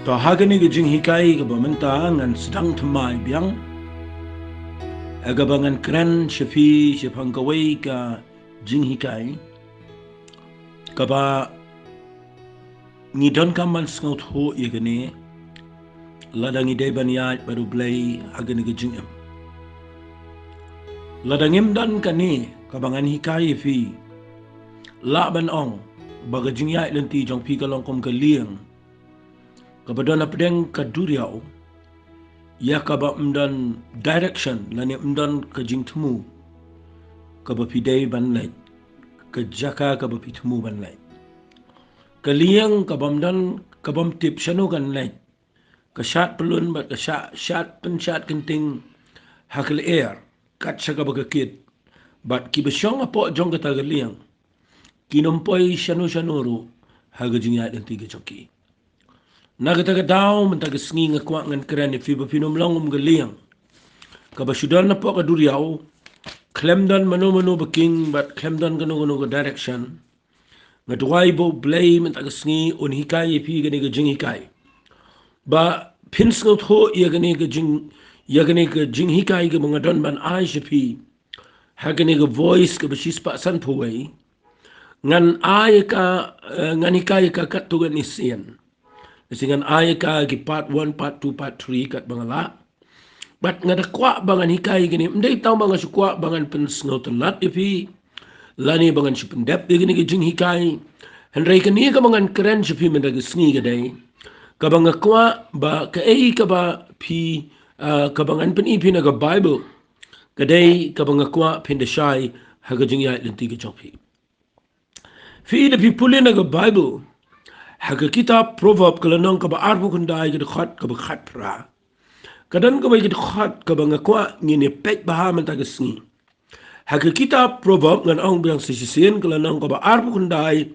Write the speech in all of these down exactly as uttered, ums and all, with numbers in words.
To ha kane ka jinghikai kaba mynta ngan sdang thymmai biang, ha kaba ngan kren sha phi shaphang kawei ka jinghikai kaba ngi donkam ban sngewthuh ïa kane lada ngi dei ban ïaid bad U Blei ha kane ka jingim. Lada ngim don kane kaba ngan hikai ïa phi, lah ban ong ba ka jingïaid lynti jong phi ka long kum ka lieng kaba don hapdeng ka duriaw, ïa kaba ym don direction lane ym don ka jingthmu kaba phi dei ban leit, ka jaka kaba phi thmu ban leit. Ka lieng kaba ym don, kaba ym tip shano kan leit, ka shad pyllun bad ka shad, shad pynshad kynting ha ka lyer kat sha kaba ka kit, bad kiba shong hapoh jong kata ka lieng kin ym poi shano shano ruh ha ka jingïaid lynti ka jong ki. Na kata ka daw mynta ka sngi nga kwah ngan kren ïa phi ba phin ym long kum ka lieng kaba shu don hapoh ka duriaw, khlem don mano mano ba king bad khlem don kano kano ka direction. Nga duwai ba U Blei mynta ka sngi un hikai ïa phi kane ka jinghikai, ba phin sngewthuh ïa kane ka jing, ïa kane ka jinghikai kaba nga don ban ai sha phi ha kane ka Voice kaba shispah sanphew wei. Ngan ai ka, eh, ngan hikai ka katto katne sien. Lehse ngan ai ka ki part one, part two, part three katba nga lah. Bad nga da kwah ba ngan hikai kane, ym dei tang ba nga shu kwah ba ngan pynsngewtynnat ïa phi lane ba ngan shu pyndep ïa kane ka jinghikai. Hynrei kane kaba ngan kren sha phi mynta ka sngi ka dei kaba nga kwah ba kaei kaba phi, ah, kaba ngan pyni phi na ka Bible, ka dei kaba nga kwah phin da shai ha ka jingïaid lynti ka jong phi. Phi da phi pule na ka Bible ha ka kitab Proverb ka lynnong kaba arphew khyndai ka dkhot kaba khatphra. Ka don kawei ka dkhot kaba nga kwah ngin ïa peit bha mynta ka sngi. Ha ka kitab Proverb ngan ong biang sa shisien ka lynnong kaba arphew khyndai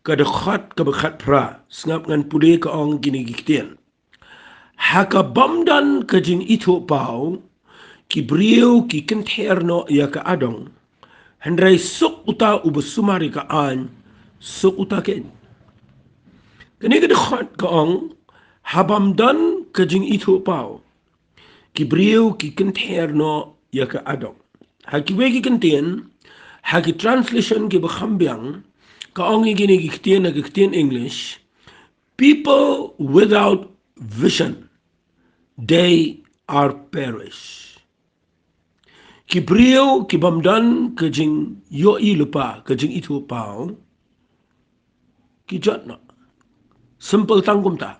ka dkhot kaba khatphra. Sngap ngan pule, ka ong kine ki ktien. Ha ka bym don ka jingithuhpaw, ki briew ki kynther noh ïa ka adong. Hynrei suk uta uba sumar ïa ka aiñ, suk uta keiñ. Kane ka dkhot ka ong, ha bym don ka jingithuhpaw, ki briew ki kynther noh ïa ka adong. Ha kiwei ki kyntien, ha ki translation kiba kham biang, ka ong ïa kine ki ktien ha ki ktien English, "People without vision, they are perish." Ki briew ki bym don ka jingïohi lypa, ka jingithuhpaw, ki jot noh. Simple tang kumta.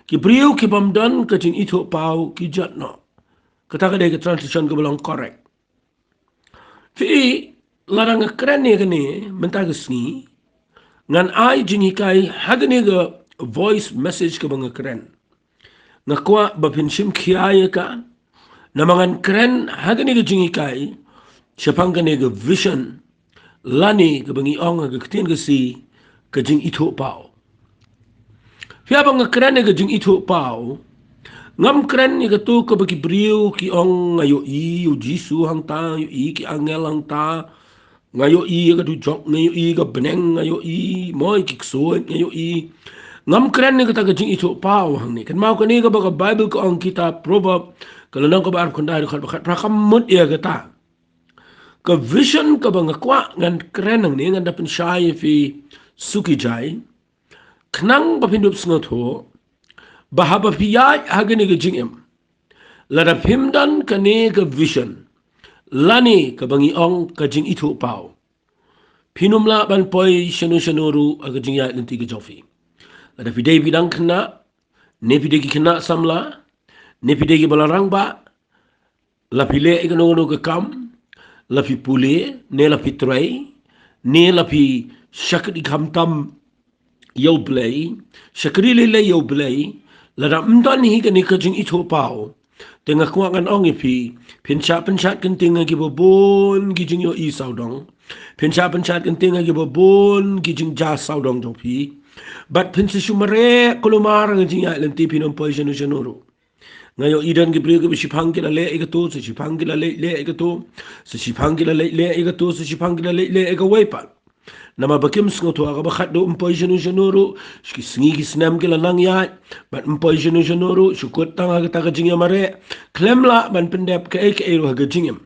Ki briew ki bym don ka jingithuhpaw, ki jot noh. Kata ka dei ka translation kaba long correct. Phi, lada nga kren ïa kane mynta ka sngi, ngan ai jinghikai ha kane ka voice message kaba nga kren. Nga kwah ba phin shim khia ïa ka, namar ngan kren ha kane ka jinghikai shaphang kane ka vision, lane kaba ngi ong ha ka ktien Khasi, ka jingithuhpaw. Phi, haba nga kren ïa ka jingithuhpaw, ngam kren ïa kato kaba ki briew ki ong, "Nga ïohi ïa u Jisu hangta, ïohi ki angel hangta, nga ïohi ïa ka dujok, nga ïohi ïa ka bneng, nga ïohi, mo, ïa ki ksuid, nga ïohi." Ngam kren ïa kata ka jingithuhpaw hangne. Kynmaw kane kaba ka Bible ka ong, kitab Proverb ka lynnong kaba arphew khyndai dkhot ba khatphra, kam mut ïa kata. Ka vision kaba nga kwah ngan kren hangne, ngan da pynshai ïa phi suki jai, khnang ba phin dup sngewthuh ba haba phi ïaid ha kane ka jingim, lada phim don kane ka vision, lane kaba ngi ong ka jingithuhpaw, phin ym lah ban poi shano shano ruh ha ka jingïaid lynti ka jong phi. Lada phi dei phi dang khynnah, ne phi dei ki khynnah samla, ne phi dei kiba la rangbah, la phi leh ïa kano kano ka kam, la phi pule, ne la phi trei, ne la phi shakri khamtam ïa U Blei, shakri lei lei ïa U Blei, lada ym don hi kane ka jingithuhpaw, te nga kwah ngan ong ïa phi, phin shah pynshad kynting ha kiba bun ki jingïohi sawdong. Phin shah pynshad kynting ha kiba bun ki jingjia sawdong jong phi. Bad phin sa shu mareh kulmar ha ka jingïaid lynti, phin ym poi shano shano ruh. Nga ïohi don ki briew kiba shiphang ki la leh ïa kato, sa shiphang ki la leh leh ïa kato, sa shiphang ki la leh leh ïa kato, sa shiphang ki la leh leh ïa kawei pat. Namar ba kim sngewthuh ha kaba khatduh, ym poi shano shano ruh, sha ki sngi ki snem ki la nang ïaid, bad ym poi shano shano ruh, shu kut tang ha kata ka jingïamareh, khlem lah ban pyndep kaei kaei ruh ha ka jingim.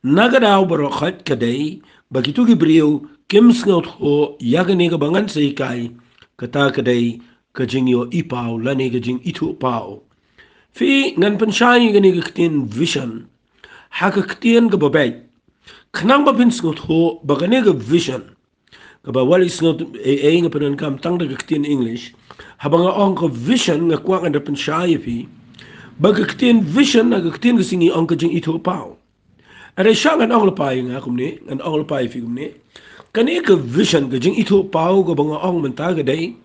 Na ka daw baroh khoit ka dei ba kito ki briew kim sngewthuh ïa kane kaba ngan sa hikai, kata ka dei ka jingïohi paw lane ka jingithuh paw. Phi, ngan pynshai ïa kane ka ktien vision ha ka ktien kaba beit, khnang ba phin sngewthuh ba kane ka vision, kaba wat la sngewthuh ei ei nga pyndonkam tang da ka ktien English. Haba nga ong ka vision, nga kwah ngan da pynshai ïa phi ba ka ktien vision ha ka ktien Khasi ngi ong ka jingithuh paw. Hynrei sha ngan ong lypa ïa nga kumne, ngan ong lypa ïa phi kumne. Kane ka vision, ka jingithuh paw kaba nga ong mynta ka dei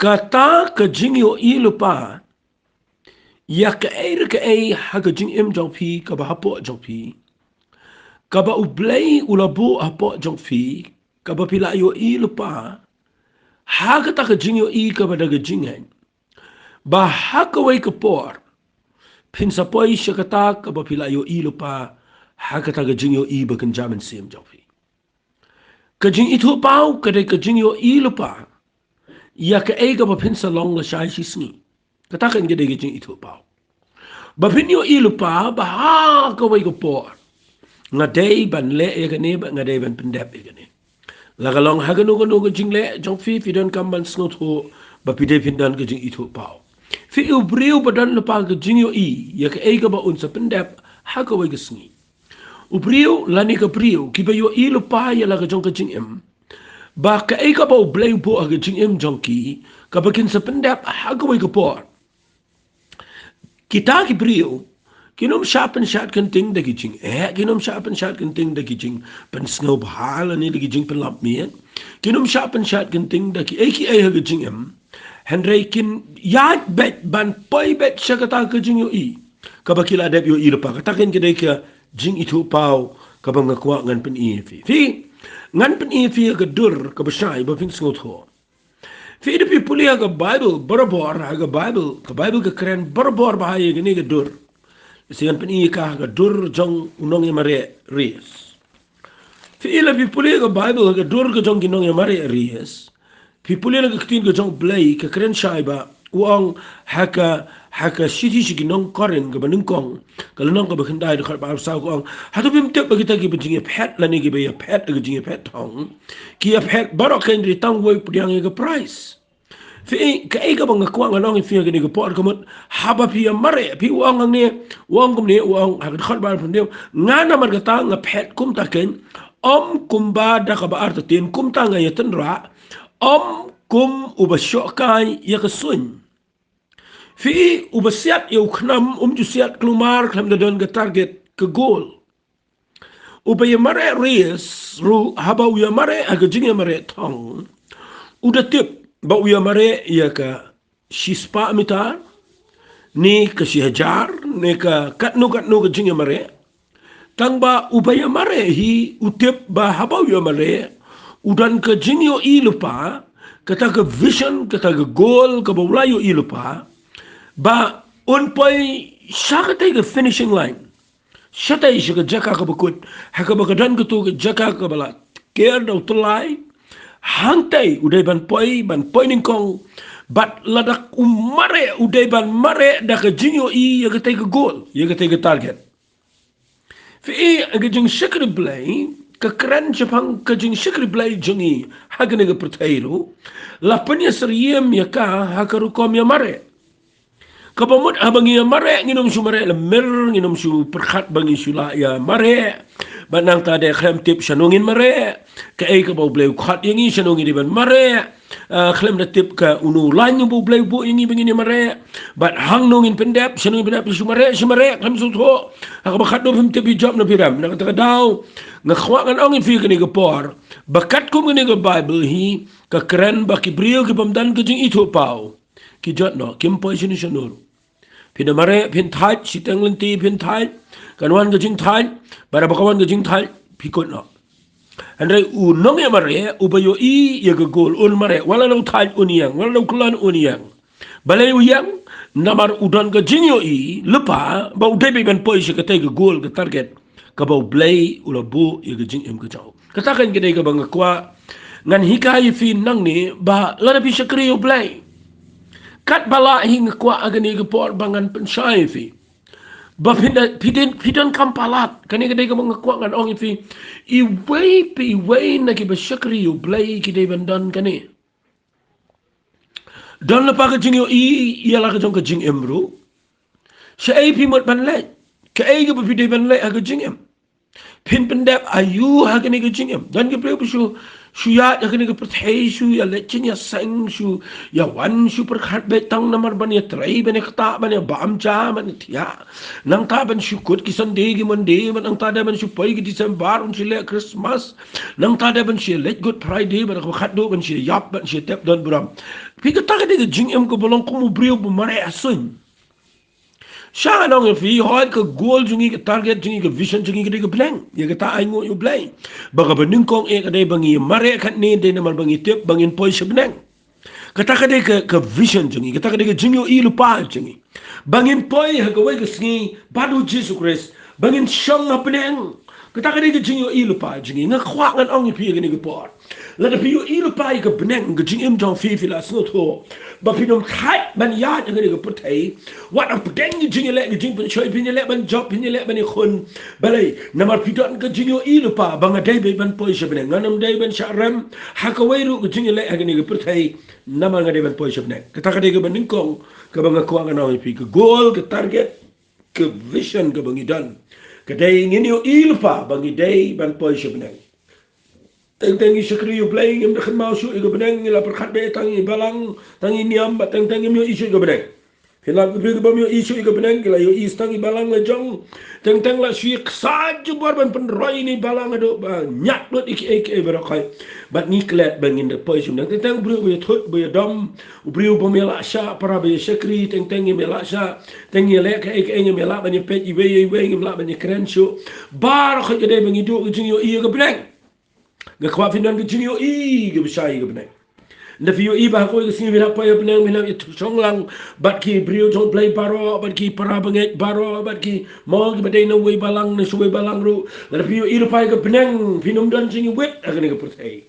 kata ka jingïohi lypa ïa kaei re kaei ha ka jingim jong phi, kaba hapoh jong phi, kaba U Blei u la buh hapoh jong phi, kaba phi la ïohi lypa ha kata ka jingïohi kaba da ka jingngeit, ba ha kawei ka por phin sa poi sha kata kaba phi la ïohi lypa ha kata ka jingïohi ba kynja mynsiem jong phi. Ka jingithuh paw ka dei ka jingïohi lypa ïa kaei kaba phin sa long lashai shi sngi. Kata kan ka dei ka jingithuh paw, ba phin ïohi lypa ba ha kawei ka por nga dei ban leh ïa kane, ba nga dei ban pyndep ïa kane. La ka long ha kano kano ka jingleh jong phi, phi donkam ban sngewthuh ba phi dei phin don ka jingithuh paw. Phi, u briew ba don lypa ka jingïohi ïa kaei kaba un sa pyndep ha kawei ka sngi. U briew lane ka briew kiba ïohi lypa ïa la ka jong ka jingim, ba kaei kaba U Blei u buh ha ka jingim jong ki, kaba kin sa pyndep ha kawei ka por. Kita ki briew kin ym shah pynshad kynting da ki jingeh, kin ym shah pynshad kynting da ki jingpynsngewbha lane da ki jingpynlap miet, kin ym shah pynshad kynting da kiei kiei ha ka jingim. Hynrei kin ïaid beit ban poi beit sha kata ka jingïohi kaba ki la dep ïohi lypa. Kata kan ka dei ka jingithuh paw kaba nga kwah ngan pyni ïa phi. Phi, ngan pyni ïa phi ka dur kaba shai ba phin sngewthuh. Phi, da phi pule ha ka Baibl barabor, ha ka Baibl, ka Baibl ka kren barabor bha ïa kane ka dur. Lehse ngan pyni ïa ka ha ka dur jong u nongïamareh Rees. Phi, la phi pule ha ka Baibl ha ka dur ka jong ki nongïamareh Rees, phi pule la ka ktien ka jong U Blei ka kren shai ba u ong ha ka, ha ka shithi sha ki nong Korinth kaba nyngkong, ka lynnong kaba khyndai, dkhot ba arphew saw, ka ong, hato phim tip ba kita kiba jingïaphet lane kiba ïaphet da ka jingïaphet thong, ki ïaphet baroh, hynrei tang uwei u pdiang ïa ka prize. Phi, kaei kaba nga kwah ngan ong ïa phi ha kane ka por ka mut, haba phi ïamareh, phi, u ong hangne, u ong kumne, u ong ha ka dkhot ba arphew hynriew, nga namar kata nga phet kumta keiñ, ym kumba da kaba artatien, kumta nga ïatynrah, ym kum uba shoh kai ïa ka suiñ. Phi, uba siat ïa u khnam um ju siat klumar khlem da don ka target, ka goal. Uba ïamareh Rees ruh, haba u ïamareh ha ka jingïamareh thong, u da tip ba u ïamareh ïa ka shispah mitar, ne ka shihajar, ne ka katno katno ka jingïamareh. Tang ba uba ïamareh hi u tip ba haba u ïamareh, u don ka jingïohi lypa, kata ka vision, kata ka goal kaba u la ïohi lypa, ba un poi sha katei ka finishing line. Shatei sha ka jaka kaba kut, ha kaba ka don kato ka jaka kaba la ker da u tyllai. Hangtei u dei ban poi, ban poi nyngkong. Bad lada u mareh, u dei ban mareh da ka jingïohi ïa katei ka goal, ïa katei ka target. Phi, ka jingshakri Blei, ka kren shaphang ka jingshakri Blei jong ngi ha kane ka pyrthei ruh, la pynïasyriem ïa ka ha ka rukom ïamareh. Kaba mut haba ngi ïamareh, ngin ym shu mareh lamir, ngin ym shu pyrkhat ba ngi shu lah ïamareh. Bad nangta de khlem tip shano ngin mareh, kaei kaba U Blei u khot ïa ngi, shano ngi dei ban mareh. Ah, khlem da tip ka uno u lain uba U Blei u buh ïa ngi ba ngin ïamareh. Bad hangno ngin pyndep, shano ngin pyndep, shu mareh, shu mareh, khlem sngewthuh. Ha kaba khatduh phim tip hi jop ne phi rem. Na kata ka daw nga kwah ngan ong ïa phi kane ka por ba katkum kane ka Baibl hi ka kren ba ki briew ki bym don ka jingithuh paw, ki jot noh, kim poi shano shano ruh. Phin da mareh, phin thait, shiteng lynti phin thait, kan wan ka jingthait, bad haba ka wan ka jingthait phi kut noh. Hynrei u nongïamareh uba ïohi ïa ka goal un mareh, wat la u thait un ïeng, wat la u kyllon un ïeng. Balei u ïeng? Namar u don ka jingïohi lypa ba u dei ban poi sha katei ka goal, ka target kaba U Blei u la buh ïa ka jingim ka jong u. Kata kan ka dei kaba nga kwah ngan hikai ïa phi nangne ba lada phi shakri ïa U Blei, katba lah hi nga kwah ha kane ka por ba ngan pynshai ïa phi ba phi da, phi don, phi donkam palat. Kane ka dei kaba nga kwah ngan ong ïa phi. Iwei pa iwei na kiba shakri ïa U Blei ki dei ban don kane. Don lypa ka jingïohi ïa la ka jong ka jingim ruh. Shaei phi mut ban leit? Kaei kaba phi dei ban leit ha ka jingim? Phin pyndep aïu ha kane ka jingim? Don ki briew ba shu, shu ïaid ha kane ka pyrthei, shu ïaleit jingïaseng, shu ïawan, shu pyrkhat beit tang namar ban ïatrei, ban ïaktah, ban ïabam ja, ban ïathiah. Nangta ban shu kut ki Sunday ki Monday, ban nangta da ban shu poi ki December, ban shu leh Christmas. Nangta da ban shu leit Good Friday, ban khatduh ban shu ïap, ban shu tep don burom. Phi, kata ka dei ka jingim kaba long kum u briew ba mareh ha suiñ. Sha nong ïa phi, hooid ka goal jong ngi, ka target jong ngi, ka vision jong ngi ka dei ka bneng. Ïa kata ai nguh ïa U Blei ba kaba nyngkong eh ka dei ba ngi mareh katne dei namar ba ngi tip ba ngin poi sha bneng. Kata ka dei ka, ka vision jong ngi, kata ka dei ka jingïohi lypa jong ngi. Ba ngin poi ha kawei ka sngi bad U Jisu Khrist, ba ngin shong ha bneng. Kata ka dei ka jingïohi lypa jong ngi. Nga kwah ngan ong ïa phi ha kane ka por, lada phi ïohi lypa ïa ka bneng, ka jingim jong phi, phi la sngewthuh ba phin ym thait ban ïaid ha kane ka pyrthei. Wat hapdeng ka jingïaleh, ka jingpynshoi, phin ïaleh ban jop, phin ïaleh ban ïakhun. Balei? Namar phi don ka jingïohi lypa ba nga dei beit ban poi sha bneng, ngan ym dei ban shah rem ha kawei ruh ka jingïaleh ha kane ka pyrthei. Namar nga dei ban poi sha bneng. Kata ka dei kaba nyngkong kaba nga kwah ngan ong ïa phi, ka goal, ka target, ka vision kaba ngi don ka dei ngin ïohi lypa ba ngi dei ban poi sha bneng. Teng teng ngi shakri ïa U Blei, ngim da kynmaw shuh ïa ka bneng, ngi la pyrkhat beit tang ïa i balang, tang ïa i niam, bad teng teng ngim ïohi shuh ïa ka bneng. Phi lap ki briew kiba ym ïohi shuh ïa ka bneng, ki la ïohi tang ïa i balang la jong. Teng teng la shu ïa ksa jubor ban pynroi ïa i balang haduh ba ñiad lut ïa kiei kiei baroh khoit. Bad ngi klet ba ngin da poi sha bneng. Teng teng u briew ba ïathuh, ba ïadom, u briew bym ïaleh shah, para ba ïashakri, teng teng ngim ïaleh shah. Teng ïaleh kaei kaei, ngim ïaleh ban ïapeit iwei ïa iwei, ngim lah ban ïakren shuh. Baroh khoit ka dei ba ngi duh ka jingïohi ïa ka bneng. Nga kwah phin don ka jingïohi kaba shai ïa ka bneng. Ynda phi ïohi ba ha kawei ka sngi phin hap poi ha bneng, phin hap ïashong lang bad ki briew jong U Blei baroh, bad ki para bangeit baroh, bad ki, mo, kiba dei na uwei balang, na shuwei balang ruh. Lada phi ïohi lypa ïa ka bneng, phin ym don jingïewit ha kane ka pyrthei.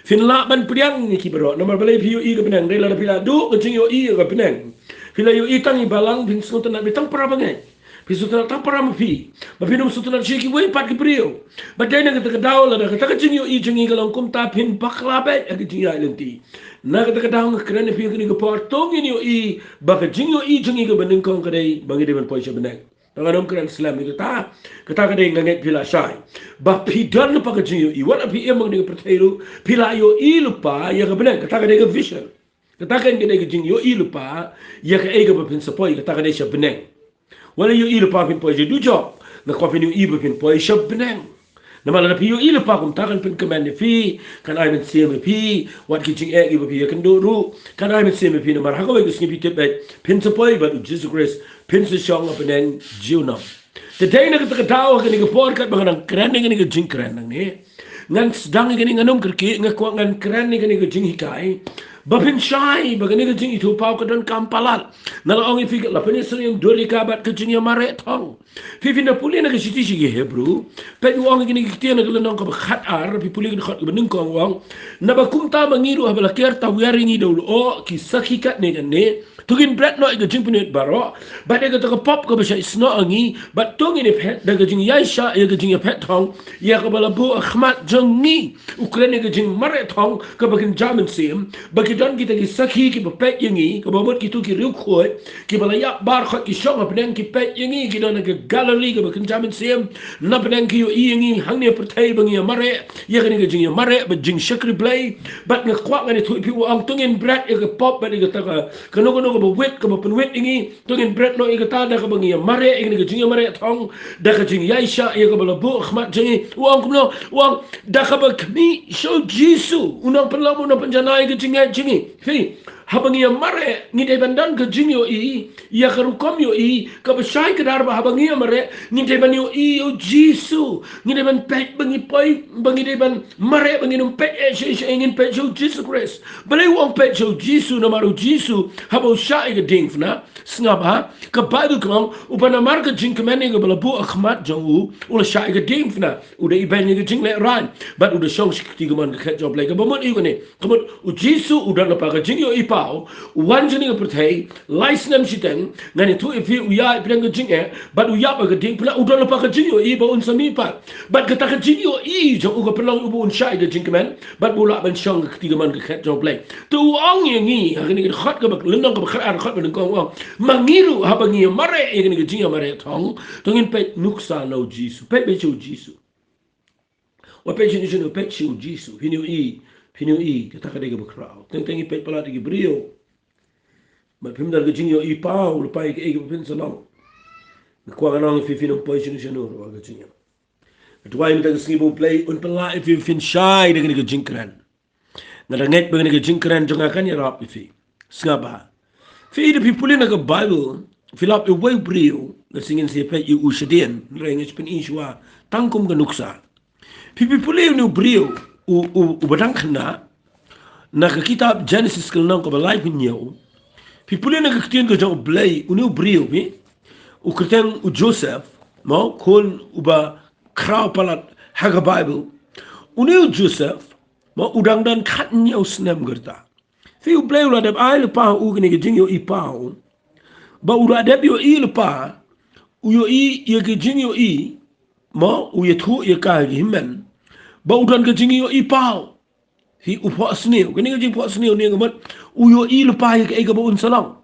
Phin lah ban pdiang ïa ki baroh. Namar balei phi ïohi ïa ka bneng? Dei lada phi la duh ka jingïohi ïa ka bneng, phi la ïohi tang i balang, phin sngewtynnat beit tang para bangeit. Phi sngewtynnat tang para ma phi. Ba phin ym sngewtynnat shuh ïa kiwei pat ki briew. Bad dei na kata ka daw, lada kata ka jingïohi jong ngi ka long kumta, phin bakla beit ha ka jingïaid lynti. Na kata ka daw nga kren ïa phi ha kane ka por, to ngin ïohi ba ka jingïohi jong ngi kaba nyngkong ka dei ba ngi dei ban poi sha bneng. Tang ngan ym kren slem ïa kata. Kata ka dei, nga ngeit phi la shai. Ba phi don lypa ka jingïohi, wat la phi im ha kane ka pyrthei ruh, phi la ïohi lypa ïa ka bneng. Kata ka dei ka vision. Kata kan ka dei ka jingïohi lypa ïa kaei kaba phin sa poi, kata ka dei sha bneng. Wat la ïohi lypa phin poi sha dujok, nga kwah phin ïohi ba phin poi sha bneng. Namar lada phi ïohi lypa kumta, kan pynkmen ïa phi, kan ai mynsiem ïa phi, wat ki jingeh kiba phi ïakynduh ruh, kan ai mynsiem ïa phi, namar ha kawei ka sngi phi tip beit phin sa poi bad U Jisu Khrist, phin sa shong ha bneng junom. Te dei na kata ka daw ha kane ka por, katba ngan nang kren ïa kane ka jingkren nangne, ngan sdang ïa kane, ngan ym kyrkieh, nga kwah ngan kren ïa kane ka jinghikai ba phin shai ba kane ka jingithuhpaw ka donkam palat. Nga la ong ïa phi, la pynïasyriem dur ïa ka bad ka jingïamareh thong. Phi, phin da pule na ka shithi sha ki Hebru, peit, u ong ïa kine ki ktien na ka lynnong kaba khatar, phi pule ka dkhot kaba nyngkong, u ong: Naba kumta ma ngi ruh, haba la ker tawiar ïa ngi da u lyoh, ki sakhi katne katne, to ngin bret noh ïa ka jingpynwit baroh bad ïa kata ka pop kaba shah snoh ha ngi, bad to ngin ïaphet da ka jingïaishah ïa ka jingïaphet thong ïa kaba la buh ha khmat jong ngi. U kren ïa ka jingmareh thong kaba kynja mynsiem, ba ki don kita ki sakhi kiba peit ïa ngi, kaba mut kito ki riewkhuid kiba la ïap baroh khoit, ki shong ha bneng, ki peit ïa ngi, ki don ha ka gallery kaba kynja mynsiem. Na bneng ki ïohi ïa ngi hangne ha pyrthei ba ngi ïamareh ïa kane ka jingïamareh bad jingshakri Blei. Bad nga kwah ngan ïathuh ïa phi, u ong to ngin bret ïa ka pop bad ïa kata ka, kano kano kaba wit, kaba pynwit ïa ngi. To ngin bret noh ïa kata da kaba ngi ïamareh ïa kane ka jingïamareh thong, da ka jingïaishah ïa kaba la buh ha khmat jong ngi. U ong kumno? U ong da kaba khmih sha U Jisu, u nongpynlong, u nongpynjanai ïa ka jingngeit jong ngi. Phi, Haba ngi ïa mareh, ngi dei ban don ka jingïohi ïa ka rukom ïohi kaba shai kdar, ba haba ngi ïa mareh, ngi dei ban ïohi ïa u Jisu. Ngi dei ban peit, ba ngi poi, ba ngi dei ban mareh, ba ngin ym peit eh sha, sha, ngin peit sha u Jisu Khrist. Balei u ong peit sha u Jisu? Namar u Jisu, haba u shah ïa ka diengphna, sngap bha, ka Baibl ka ong, uba namar ka jingkmen ïa kaba la buh ha khmat jong u, u la shah ïa ka diengphna. U da ibeiñ ïa ka jinglehrain, bad u da shong sha ka kti kamon ka khet jong U Blei. Kaba mut aïu kane? Ka mut u Jisu u don lypa ka jingïohi paw, u wan sha kane ka pyrthei lai snem shiteng, ngan ïathuh ïa phi, u ïaid pdeng ka jingeh, bad u ïap ha ka diengphna, u don lypa ka jingïohi ba un sa mihpat. Bad kata ka jingïohi jong u ka pynlong ïa u ba un shah ïa ka jingkmen, bad ba u lah ban shong ha ka kti kamon ka khet jong U Blei. Te u ong ïa ngi ha kane ka dkhot kaba lynnong kaba khatar, dkhot ba nyngkong, u ong, ma ngi ruh haba ngi ïa mareh ïa kane ka jingïamareh thong, to ngin peit nuksa na u Jisu. Peit, peit sha u Jisu. Wat peit sha u Jisu, peit sha u Jisu. Phin ïohi, phin ïohi kata ka dei kaba khraw. Teng teng ngi peit palat ïa ki briew, bad phim don ka jingïohi paw lypa ïa kaei kaba phin sa long. Nga kwah ngan ong ïa phi, phin ym poi shano shano ruh ha ka jingim. Nga duwai mynta ka sngi ba U Blei un pynlah ïa phi, phin shai da kane ka jingkren. Nga da ngeit ba kane ka jingkren jong nga kan ïarap ïa phi. Sngap bha. Phi, da phi pule na ka Baibl, phi lap ïa uwei u briew, lashai ngin sa peit ïa u shadien, hynrei ngan sa pyni shuwa tang kum ka nuksa. Phi, phi pule ïa une u briew, u, u, uba dang khynnah, na ka kitab Jenesis ka lynnong kaba laiphew hynñiew. Phi pule na ka ktien ka jong U Blei, une u briew, phi, u kyrteng u Joseph, mo, khun uba khraw palat ha ka Baibl. Une u Joseph, mo, u dang don khathynñiew snem ka rta. Phi, U Blei u la dep ai lypa ha u kane ka jingïohi paw, ba u la dep ïohi lypa, u ïohi ïa ka jingïohi, mo, u ïathuh ïa ka ha ki hynmen, ba u don ka jingïohi paw. Phi, u phohsniew, kane ka jingphohsniew ne ka mut u ïohi lypa ïa kaei kaba un sa long.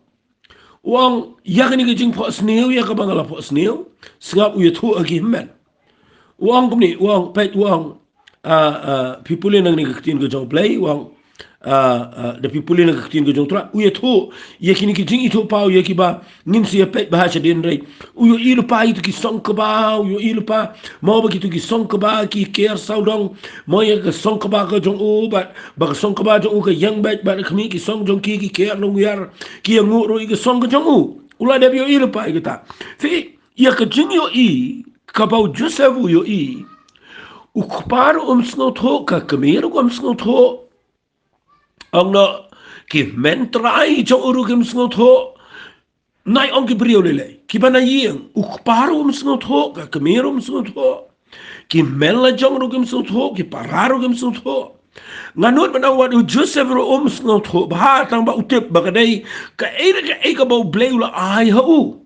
U ong, ïa kane ka jingphohsniew ïa kaba nga la phohsniew, sngap, u ïathuh ha ki hynmen. U ong kumne, u ong, peit, u ong, ah, ah, phi pule na kane ka ktien ka jong U Blei, u ong, ah, ah, da phi pule na ka ktien ka jong U Trai, u ïathuh ïa kine ki jingithuhpaw ïa kiba ngin sa ïa peit bha shadien, hynrei u ïohi lypa ïa kito ki song kba, u ïohi lypa, mo, ba kito ki song kba ki ker sawdong, mo, ïa ka song kba ka jong u, bad ba ka song kba jong u ka ïeng beit, bad khmih, ki song jong ki ki ker nongwiar, ki ïanguh ruh ïa ka song ka jong u. U la dep ïohi lypa ïa kata. Phi, ïa ka jingïohi kaba u Joseph u ïohi, u kpa ruh um sngewthuh, ka kmie ruh kam sngewthuh. Ong noh, ki hynmen trai jong u ruh kim sngewthuh. Nai ong ki briew lei lei, kiba na ïing, u kpa ruh um sngewthuh, ka kmie ruh um sngewthuh. Ki hynmen lajong ruh kim sngewthuh, ki para ruh kim sngewthuh. Nga nud ban ong, wat u Joseph ruh um sngewthuh bha, tang ba u tip ba ka dei kaei re kaei kaba U Blei u la ai ha u.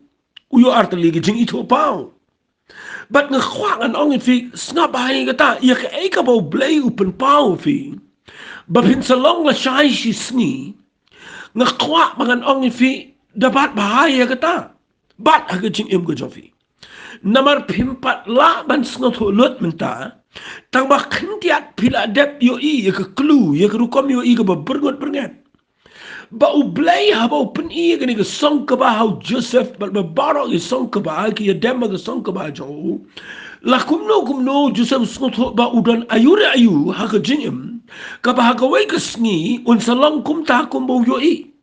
U ïoh artylli ki jingithuhpaw. Bad nga kwah ngan ong ïa phi, sngap bha ïa kata, ïa kaei kaba U Blei u pynpaw ïa phi, ba phin sa long lashai shisngi. Nga kwah ba ngan ong ïa phi, da bat bha ïa kata, bat ha ka jingim ka jong phi. Namar phim pat lah ban sngewthuh lut mynta, tang ba khyndiat phi la dep ïohi ïa ka clue, ïa ka rukom ïohi kaba byrngut byrnget. Ba U Blei haba u pyni ïa kane ka song kba ha u Joseph, bad ba baroh ki song kba ki ïa dem ha ka song kba jong u, la kumno kumno u Joseph u sngewthuh ba u don aïu re aïu ha ka jingim, kaba ha kawei ka sngi un sa long kumta kumba u ïohi.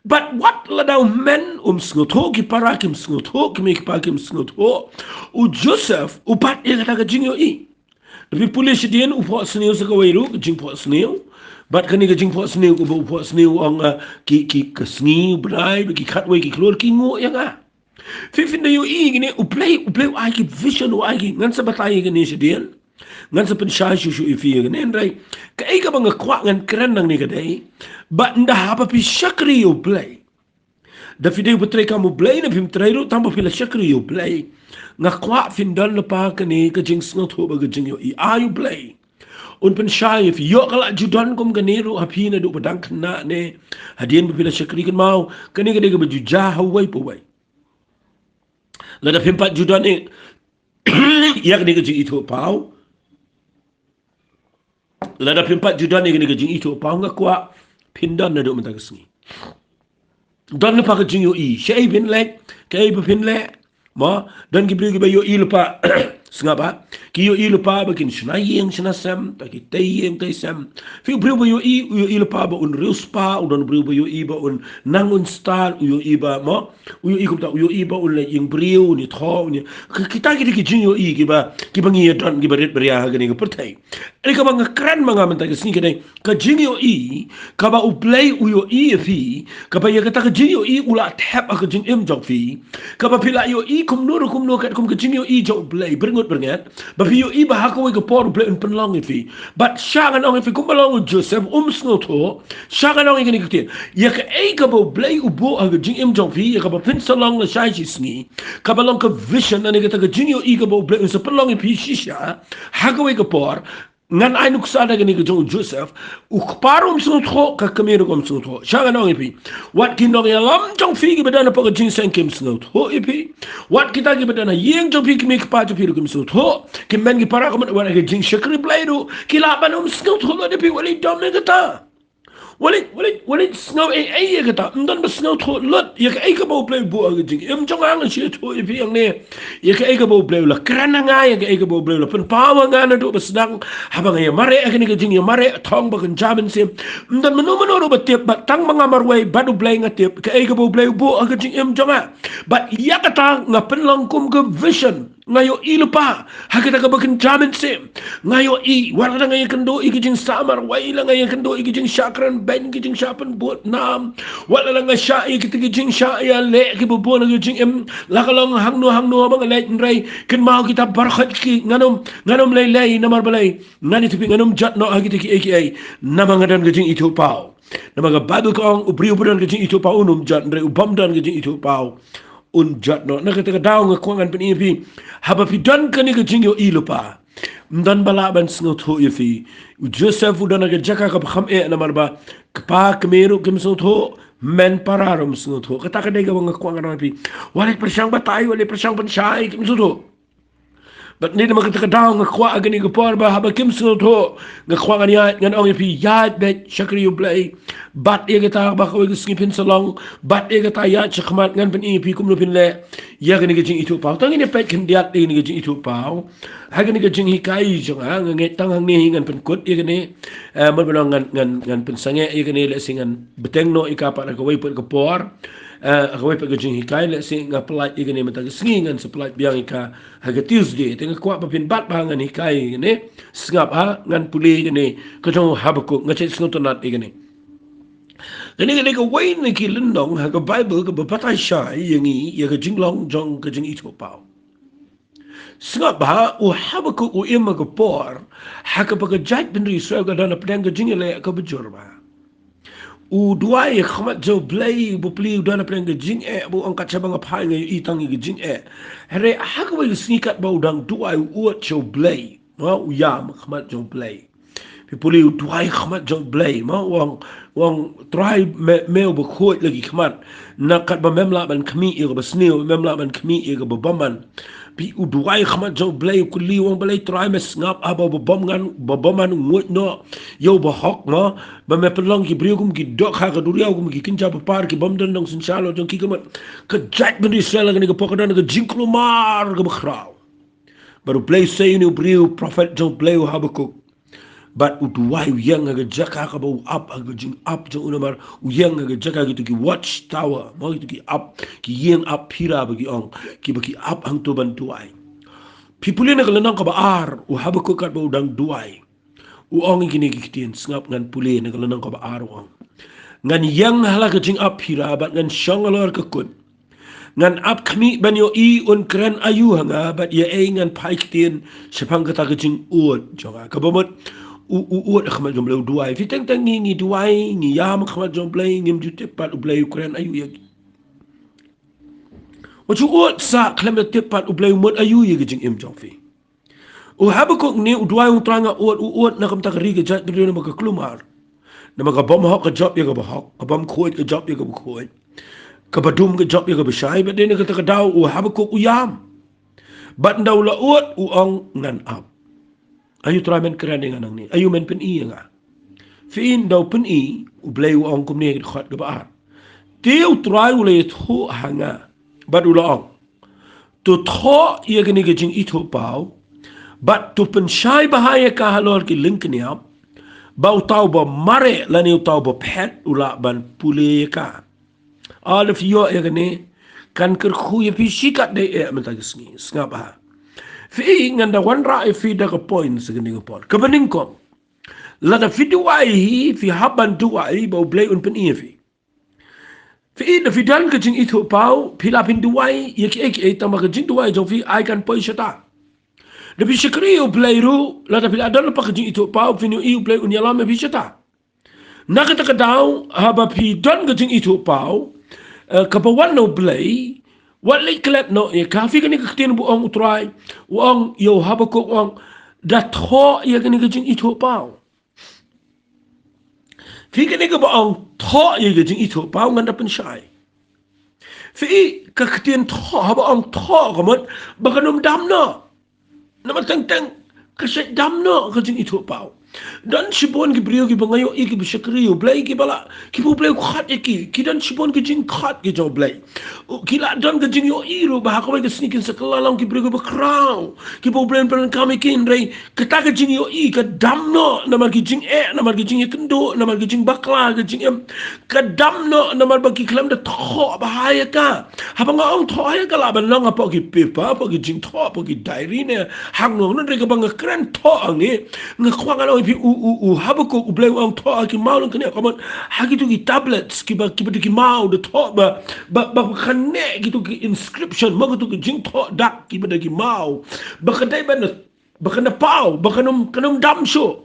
Bad wat lada u hynmen um sngewthuh, ki para kim sngewthuh, ki mei ki pa kim sngewthuh, u Joseph u bat ïa kata ka jingïohi. Da phi pule shadien, u phohsniew sa kawei ruh ka jingphohsniew. Bad kane ka jingphohsniew kaba u phohsniew, u ong, ah, ki, ki, ka sngi, u bnai, ki khatwei ki khlur ki nguh ïa nga. Phi, phin da ïohi kine, U Blei, U Blei u ai ki vision, u ai ki, ngan sa batai ïa kine shadien. Ngan sa pynshai shuh shuh ïa phi ïa kine, hynrei kaei kaba nga kwah ngan kren nangne ka dei, ba ynda haba phi shakri ïa U Blei, da phi dei uba trei kam U Blei ne phim trei ruh, tang ba phi la shakri ïa U Blei, nga kwah phin don lypa kane ka jingsngewthuh bad ka jingïohi. Ai U Blei un pynshai ïa phi. Ïoh ka la ju don kum kane ruh ha phi naduh ba dang khynnah ne hadien ba phi la shakri, kynmaw, kane ka dei kaba ju jia ha uwei pa uwei. Lada phim pat ju don ïa kane ka jingithuhpaw, lada phim pat ju don ïa kane ka jingithuhpaw, nga kwah phin don naduh mynta ka sngi. Don lypa ka jingïohi shaei phin leit, kaei ba phin leh. Mo, don ki briew kiba ïohi lypa Sngap ba ki ïohi lypa ba kin shna ïing shna sem, ta ki tei ïing tei sem. Phi u briew ba ïohi, u ïohi lypa ba un riewspah, u don u briew ba ïohi ba un nang un stad, u ïohi ba mo, u ïohi kumta, u ïohi ba un leit ïing briew, un ïathoh, un ïa, ki, kita ki dei ki jingïohi kiba, kiba ngi ïa don, kiba rit ba ria ha kane ka pyrthei. Ïa kaba nga kren ma nga mynta ka sngi ka dei ka jingïohi kaba U Blei u ïohi ïa phi, kaba ïa kata ka jingïohi u la thep ha ka jingim jong phi, kaba phi la ïohi kumno ruh kumno katkum ka jingïohi jong U Blei, berngut berngat, ba phi ïohi ba ha kawei ka por U Blei un pynlong ïa phi. Bad sha ngan ong ïa phi kumba long u Joseph um sngewthuh, sha ngan ong ïa kane ka ktien, ïa kaei kaba U Blei u buh ha ka jingim jong phi, ïa kaba phin sa long lashai shisngi, kaba long ka vision, lane kata ka jingïohi kaba U Blei un sa pynlong ïa phi shisha ha kawei ka por. Ngan ai nuksa da kane ka jong u Joseph, u kpa ruh um sngewthuh, ka kmie ruh um sngewthuh. Sha ngan ong ïa phi, wat ki nongïalam jong phi kiba don hapoh ka jingïaseng kim sngewthuh ïa phi. Wat kita kiba don ha ïing jong phi, ki kmie ki kpa jong phi ruh kim sngewthuh, ki hynmen ki para kumne, wat ha ka jingshakri Blei ruh ki lah ban um sngewthuh lut ïa phi. Wat leit don ïa kata. Wat leit, wat leit, wat leit sngew ei ei ïa kata. Ym don ba sngewthuh lut ïa kaei kaba U Blei u buh ha ka jingim jong nga. Nga sngewthuh ïa phi hangne, ïa kaei kaba U Blei u la kren ha nga, ïa kaei kaba U Blei u la pynpaw ha nga naduh ba sdang, haba nga ïa mareh ha kane ka jingïamareh thong ba kynja mynsiem. Ym don mano mano ruh ba tip, bad tang ma nga marwei bad U Blei nga tip kaei kaba U Blei u buh ha ka jingim jong nga. Bad ïa kata nga pynlong kum ka vision. Nga ïohi lypa ha kata kaba kynja mynsiem. Nga ïohi, wat lada nga ïakynduh ïa ki jingshah marwei, la nga ïakynduh ïa ki jingshah kren beiñ, ki jingshah pynbud nam, wat lada nga shah ïa kita ki jingshah ïaleh kiba bun ha ka jingim, la ka long hangno hangno ba nga leit, hynrei kynmaw kita baroh ki, ngan ym, ngan ym lei lei. Namar balei? Ngan ïathuh ïa phi, ngan ym jot noh ha kita kiei kiei, namar nga don ka jingithuhpaw. Namar ka Baibl ka ong, u briew uba don ka jingithuhpaw un ym jot, hynrei u bym don ka jingithuhpaw un jot noh. Na kata ka daw nga kwah ngan pyni ïa phi, haba phi don kane ka jingïohi lypa, ym don ba lah ban sngewthuh ïa phi. U Joseph u don ha ka jaka kaba kham eh, namar ba kpa kmie ruh kim sngewthuh, hynmen para ruh kim sngewthuh. Kata ka dei kaba nga kwah ngan ong ïa phi. Wat leit pyrshang batai, wat leit pyrshang pynshai, kim sngewthuh. Bad ngi, namar kata ka daw nga kwah ha kane ka por ba haba kim sngewthuh, nga kwah ngan ïaid, ngan ong ïa phi, ïaid beit shakri U Blei. Bad ïa kata ba kawei ka sngi phin sa long, bad ïa kata ïaid shakhmat, ngan pyni ïa phi kumno phin leh ïa kane ka jingithuhpaw. Tang ngin ïa peit khyndiat ïa kane ka jingithuhpaw. Ha kane ka jinghikai jong nga, nga ngeit tang hangne hi ngan pynkut ïa kane. Eh, mut ban ong ngan, ngan, ngan pynsangeh ïa kane, lehse ngan bteng noh ïa ka pat ha kawei pat ka por. Eh, ha kawei pat ka jinghikai, lehse nga pyllait ïa kane mynta ka sngi, ngan sa pyllait biang ïa ka ha ka Tuesday. Te nga kwah ba phin bat bha, ngan hikai ïa kane. Sngap ha, ngan pule ïa kane ka jong u Habakuk, nga shait sngewtynnat ïa kane. Kane ka dei kawei na ki lynnong ha ka Baibl kaba batai shai ïa ngi ïa ka jinglong jong ka jingithuhpaw. Sngap ba u Habakuk u im ha ka por ha kaba ka jaitbynriew Israel ka don hapdeng ka jingïaleh kaba jur bha. U duwai ha khmat jong U Blei, u plie, u don hapdeng ka jingeh, u ong, kat shaba nga phai nga ïohi tang ïa ka jingeh. Hynrei ha kawei ka sngi katba u dang duwai, u ud sha U Blei. Ha, u ïam ha khmat jong U Blei. Phi pule, u duwai ha khmat jong U Blei, mo, u ong, u ong, Trai, me, me uba khuid la ki khmat. Na katba mem lah ban khmih ïa kaba sniew, mem lah ban khmih ïa kaba bymman. Phi, u duwai ha khmat jong U Blei, u kylli, u ong, balei Trai me sngap ha ba uba bym ngan, ba bymman u nguid noh ïa uba hok, mo, ba me pynlong ki briew kum ki dohkha ka duriaw, kum ki kynja bapar, ki bym don nongsynshar la jong ki, ka mut ka jaitbynriew Israel ha kane ka por ka don ka jingkulmar kaba khraw. Bad U Blei u sei ïa une u briew, prophet jong U Blei, u Habakuk. Bad u duwai, u ïeng ha ka jaka kaba u ap, ha ka jingap jong u, namar u ïeng ha ka jaka kito ki watch tower, mo, kito ki ap, ki ïing ap phira ba ki ong, kiba ki ap hangto ban duwai. Phi pule na ka lynnong kaba ar, u Habakuk katba u dang duwai, u ong ïa kine ki ktien, sngap, ngan pule na ka lynnong kaba ar, u ong, ngan ïeng ha la ka jingap phira bad ngan shong halor ka kut. Ngan ap khmih ban ïohi un kren aïu ha nga bad ïa ei ngan phai ktien shaphang kata ka jingud jong nga. Kaba mut u, u ud ha khmat jong U Blei, u duwai. Phi, teng teng ngi, ngi duwai, ngi ïam ha khmat jong U Blei, ngim ju tip pat U Blei u kren aïu ïa ngi. Wat shu ud sah khlem da tip pat U Blei u mut aïu ïa ka jingim jong phi. U Habakuk ne u duwai, u ong, Trai, nga ud, u ud na ka bynta ka ri ka jaitbynriew, namar ka kulmar. Namar ka bym hok ka jop ïa kaba hok, ka bym khuid ka jop ïa kaba khuid, kaba dum ka jop ïa kaba shai. Bad dei na kata ka daw u Habakuk u ïam. Bad ynda u la ud, u ong, ngan ap. Aïu Trai men kren ïa nga nangne? Aïu men pyni ïa nga? Phi, ynda u pyni, U Blei u ong kumne ha ka dkhot kaba ar: Te U Trai u la ïathuh ha nga bad u la ong, to thoh ïa kane ka jingithuhpaw Bad to pynshai bha ïa ka halor ki lyngkniap, ba uta uba mareh lane uta uba phet u lah ban pule ïa ka. Lada phi ïoh ïa kane, kan kyrkhu ïa phi shikatdei eh mynta ka sngi, sngap bha. Phi, ngan da wanrah ïa phi da ka point sa kane ka por. Kaba nyngkong, lada phi duwai hi, phi hap ban duwai ba U Blei un pyni ïa phi. Phi, da phi don ka jingithuhpaw, phi lah phin duwai ïa kiei kiei, tangba ka jingduwai jong phi ai kan poi shata. Da phi shakri ïa U Blei ruh, lada phi la don lypa ka jingithuhpaw, phin ïohi U Blei un ïalam ïa phi shata. Na kata ka daw, haba phi don ka jingithuhpaw, eh, kaba wan na U Blei, wat leit klet noh ïa ka. Phi, kane ka ktien ba ong U Trai, u ong ïa u Habakuk, u ong, da thoh ïa kane ka jingithuhpaw. Phi, kane kaba ong thoh ïa ka jingithuhpaw ngan da pynshai. Phi, ka ktien thoh, haba ong thoh ka mut ba kan ym dam noh. Namar teng teng ka shait dam noh ka jingithuhpaw. Don shibun ki briew kiba nga ïohi kiba shakri ïa U Blei, kiba la, kiba U Blei u khot ïa ki, ki don shibun ki jingkhot ki jong U Blei. U, ki la don ka jingïohi ruh ba ha kawei ka sngi kin sa kylla long ki briew kiba khraw, kiba U Blei un pyndonkam ïa ki, hynrei kata ka jingïohi ka dam noh namar ki jingeh, namar ki jingïakynduh, namar ki jingbakla, ka jingim ka dam noh namar ba ki khlem da thoh bha ïa ka. Haba nga ong thoh ïa ka, lah ban long hapoh ki paper, hapoh ki jingthoh, hapoh ki diary ne hangno hangno, hynrei kaba nga kren thoh hangne, nga kwah ngan ong ïa phi, u, u, u Habakuk, U Blei u ong thoh ha ki maw lyngkniap, ka mut ha kito ki tablets, kiba, kiba da ki maw, da thoh ba, ba, ba kan neh kito ki inscription, mo, kito ki jingthoh dak kiba da ki maw, ba kan dei ban, ba kan da paw, ba kan ym, kan ym dam shuh.